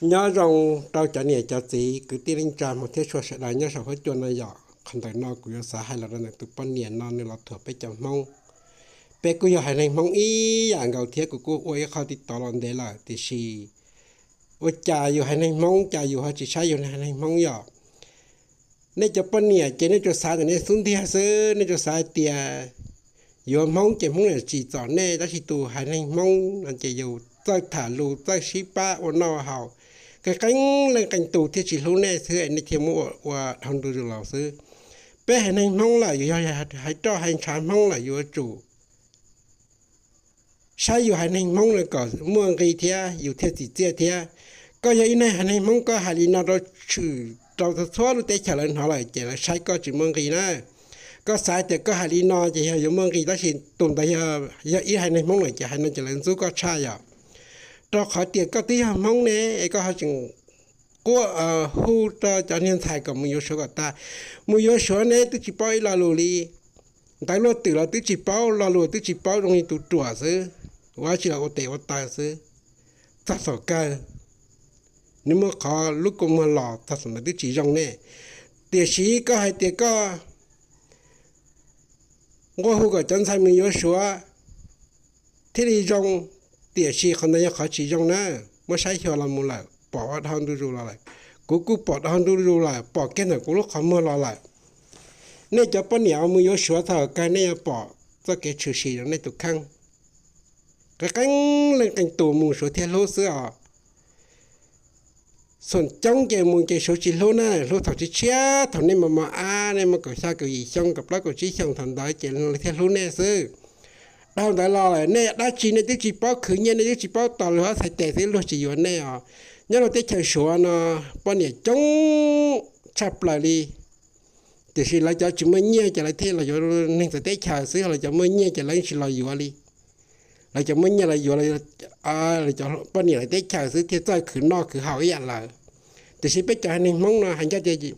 Nyob zoo rau cov niam cov txiv kwv tij neej tsa hmov thiab tshua sawv daws nyob saum huab cua no yom. Qhov ntawm no kuv yuav xav hais los rau ntawm tus poj niam no nws los thuam peb cov Hmoob. Peb kuj yog haiv neeg Hmoob ib yam nkaus thiab kuv kuj ua ib qho TikTok los ntev lawm tiam sis ua cas yus haiv neeg Hmoob cas yus ho tsis saib yus haiv neeg Hmoob yom. Nej cov poj niam ces nej tsuas xav tias nej xub ntiag xwb, nej tsuas xav hais tias yuav Hmoob ces Hmoob niam tsim txom nej, tab sis tus haiv neeg Hmoob no ces yus txawj tham lus txawj sib pab ua noj ua haus, qee qee leej qee tus thiaj tsis hlub nej xwb es nej thiaj muab ua dhau ntu zus los xwb. Peb haiv neeg Hmoob lawm yus yog hais roj hais ntshav Hmoob lawm yuav tsum saib yus haiv neeg Hmoob no kom muaj nqi thiab yus thiaj txim txiaj thiab. Koj yog ib neeg haiv neeg Hmoob koj hais li no rau tshwm rau txhua lub teb chaws lawv hnov lawm ces lawv saib koj tsis muaj nqi na. Koj xav tias koj hais li no ces yog yuav muaj nqi tab sis tus ntawd yog ib haiv neeg Hmoob lawm ces hais no ces lawv ntxub koj tshaj yom. Rau qhov tias koj twb yog Hmoob ne es koj ho tseem quaj hu rau cov niag ntxhais kom mus yuav Suav kom tag. Mus yuav Suav ne twb tsis paub ib lo lus li, ntawv luaj twm los twb tsis paub, lo lus twb tsis paub, zoo li tus ruam xwb, ua tsis los ua tes ua taw xwb. Txog thaum kawg nws muaj qhov lub kua muag los txog thaum ntawd twb tsis zoo ne. Tiam sis koj hais tias koj nquag hu kom cov ntxhais mus yuav Suav thiaj li zoo, tiam sis qhov ntawd yog qhov tsis zoo na. Muab saib xyuas los mus lawm, pom ua dhau ntu zus los lawm. Kuv kuj pom dhau ntu zus lawm, pom kiag ntawm kuv lub qhov muag los lawm. Nej cov poj niam uas mus yuav Suav txog kawg nej yuav pom txoj kev tshwm sim rau nej tus kheej. Qee qee leej qee tus mus Suav thiaj hlub xwb os. Xum coob ces mus ces Suav tsis hlub na, hlub thaum tshiab tshiab thaum nej mos mos ab, nej muaj kaum xya kaum yim xyoo kaum plaub kaum tsib xyoos thaum ntawd ces lawv thiaj hlub nej xwb. Dhau ntawd los lawm nej dab tsi nej twb tsis paub khwv nyiaj, nej twb tsis paub tos luag ob txhais tes xwb luag tsis yuav nej os. Nyob rau teb chaws Suav no poj niam coob tshaj plaws li, tiam sis lawv cov tsis muaj nyiaj ces lawv thiaj los yuav neeg txawv teb chaws xwb, lawv cov muaj nyiaj ces lawv tsis los yuav li. Lawv cov muaj nyiaj los yuav, cov poj niam lawv teb chaws xwb thiaj txawj khwv noj khwv haus ib yam lawv. Tiam sis peb cov haiv neeg Hmoob no hais ncaj tias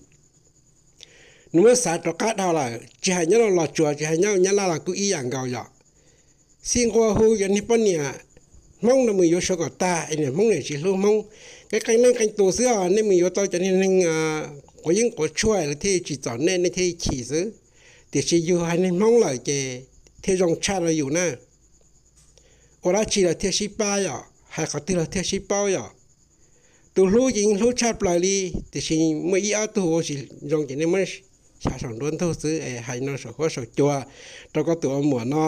nws muab xav rov qab dhau lawm, tsis hais nyob rau Los Tsuas tsis hais nyob Nyab Laj los kuj ib yam nkaus yom. Xij nquag hu cov niag poj niam Hmoob no mus yuav Suav kom tag es niam Hmoob niam tsis hlub Hmoob. Qee qee leej qee tus xwb os, nej mus yuav tau cov niag neeg quav yeeb quav tshuaj lawv thiaj tsim txom nej, nej thiaj chim xwb. Tiam sis yus haiv neeg Hmoob lawm ces thiaj zoo tshaj rau yus na. Ua dab tsi los thiaj sib pab yom, hais qhov twg los thiaj sib paub yom. Tus hlub ces yeej hlub tshaj plaws li, tiam sis muaj ib ob tug ua tsis zoo ces nej muab xyav saum nruab ntug xwb es hais no saum huab saum cua rau koj tus ua muam no.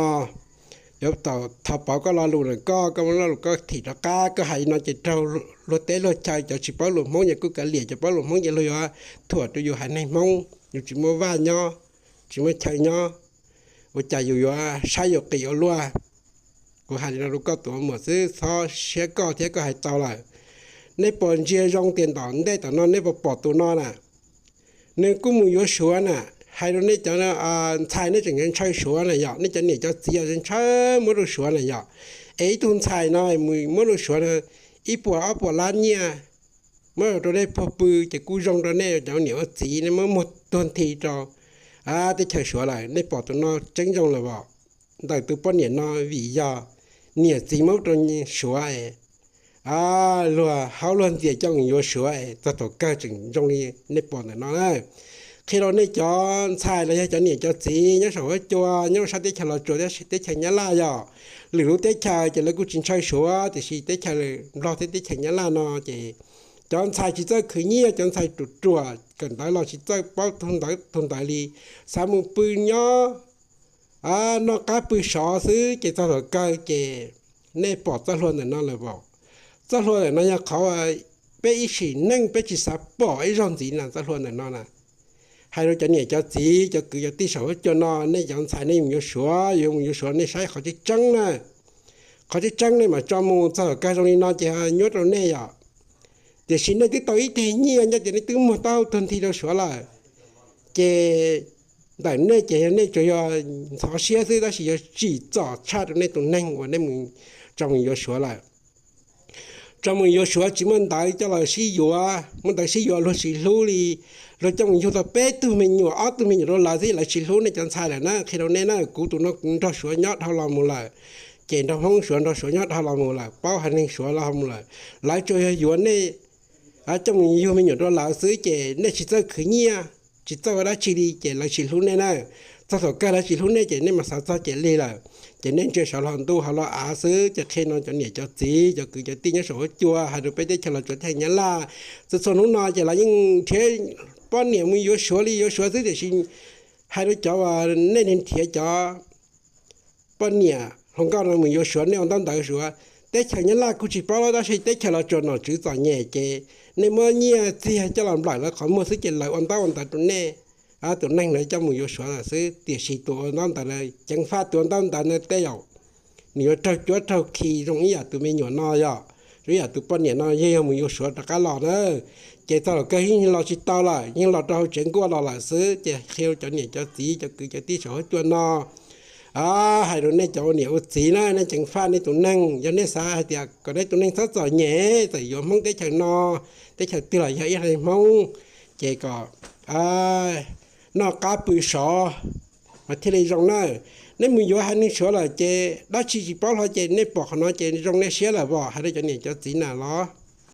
Yuav tau thov pauv koj lo lus na, koj koj muab lo lus koj thim rov qab, koj hais li no ces raug luag teb luag chaw cov tsis paub lus Hmoob ces kuj kav liam, cov paub lus Hmoob ces luag yuav thuam rau yus haiv neeg Hmoob, yus tsis muaj vaj nyob, tsis muaj chaw nyob, ua cas yus yuav saib yus qis ua luaj. Kuv hais li no rau koj tus ua muam xwb, txhob siab koj thiab, koj hais tau lawm. Nej puas ntsia zoo tias tom ntej tom no nej puas pom tus no na? Nws kuj mus yuav Suav na. Hais rau nej cov ntxhais nej tseem ntshaw Suav na yom, nej cov niam cov txiv ntshaw muab rau Suav na yom. Es ib tug ntxhais no mus muab rau Suav na, ib puas ob puas lab nyiaj, muab rau nej puag pw ces kuj zoo rau nej cov niam ua txiv, nej muab muag tuag nthi rau teb chaws Suav lawm. Nej pom tus no tseeb zoo lawm os. Ntawm tus poj niam no vim yog niam txiv muab rau Suav es luag haub luag ntxias coj mus yuav Suav es txog thaum kawg tseem zoo li nej pom ntawm no na. Qhia rau nej cov ntxhais los yog cov niam cov txiv nyob saum huab cua nyob sab teb chaws Los Tsuas thiab teb chaws Nyab Laj yom, lwm lub teb chaws ces lawv kuj tsis ntshaw Suav, tiam sis teb chaws Nplog thiab teb chaws Nyab Laj no ces cov ntxhais tsis txawj khwv nyiaj, cov ntxhais ruam ruam kawm ntawv los tsis txawj paub tus ntawv tus ntawd li, xav mus pw nyob noj qab pw sov xwb ces txog thaum kawg ces nej pom txoj hlua ntawm no lawm as. Txoj hlua ntawm no yog qhov peb ib sim neej peb tsis xav pom ib zaug ntxiv na, txoj hlua ntawm no na. Hais rau cov niam cov txiv cov kwv cov tij saum huab cua no, nej cov ntxhais nej mus yuav Suav, yuav mus yuav Suav nej saib qhov tseeb tseeb na. Qhov tseeb tseeb nej mam tso mus, txog thaum kawg zoo li no ces nyuab rau nej yom. Tiam sis nej twb tau ib teg nyiaj nyob tias nej twb muag taub hau tuag nthi rau Suav lawm, ces ntawm nej ces yog nej tsuas yog ntxhov siab xwb, tab sis yuav tsim txom tshaj rau nej tus neeg uas nej mus tso mus yuav Suav lawm. Tso mus yuav Suav tsis muaj ntawv coj los sib yuav, muaj ntawv sib yuav luag tsis hlub li. Luag coj mus yug tau peb tug me nyuam ob tug me nyuam rau lawv xwb lawv tsis hlub nej cov ntxhais lawm na. Qhia rau nej na, kuv tus no kuv nrog Suav nyob dhau los mus lawm, ces nrog Hmoob Suav nrog Suav nyob dhau los mus lawm, paub haiv neeg Suav los mus lawm. Lawv tsuas yog yuav nej coj mus yug me nyuam rau lawv xwb ces nej tsis txawj khwv nyiaj, tsis txawj ua dab tsi li ces lawv tsis hlub nej na. Txog thaum kawg lawv tsis hlub nej ces nej mas xav txog ces lig lawm. Ces nej ntsia saum hlo ntuj hlo av xwb ces qhia no cov niam cov txiv cov kwv cov tij nyob saum huab cua hais rau peb teb chaws Los Tsuas teb chaws Nyab Laj, txhua txhua hnub no ces lawv yeej nrhiav poj niam mus yuav Suav li yuav Suav xwb tiam sis hais rau cov uas nej nrhiav cov poj niam hluas nkauj no mus yuav Suav, nej ua ntaub ntawv Suav. Teb chaws Nyab Laj kuj tsis paub los tab sis teb chaws Los Tsuas nom tswv txom nyem ces nej muab nyiaj txiag coj los nplawm lawv qhov muag xwb ces lawv ua ntaub ua ntawv rau nej. Tus neeg ntawd coj mus yuav Suav lawm xwb tiam sis tus ua ntaub ntawv, ceev faj tus ua ntaub ntawv no tej zaum nws yuav raug cuab raug khi zoo ib yam tus me nyuam no yog, zoo ib yam tus poj niam no yeej yog mus yuav Suav rov qab los na. Ces txog lawm kawg yeej los tsis tau lawm, yeej los rau hauv tsev nkuaj los lawm xwb ces qhia cov niam cov txiv cov kwv cov tij saum huab cua no hais rau nej cov ua niam ua txiv na, nej ceev faj nej tus neeg, yog nej xav hais tias kom nej tus neeg txhob txom nyem txawm yuav Hmoob teb chaws no, teb chaws twg los yog ib haiv Hmoob, ces kom noj qab pw sov mas thiaj li zoo na. Nej mus yuav haiv neeg Suav lawm ces dab tsi tsis paub hlo ces nej pom qhov no ces zoo nej siab lawm os, hais rau cov niam cov txiv na los.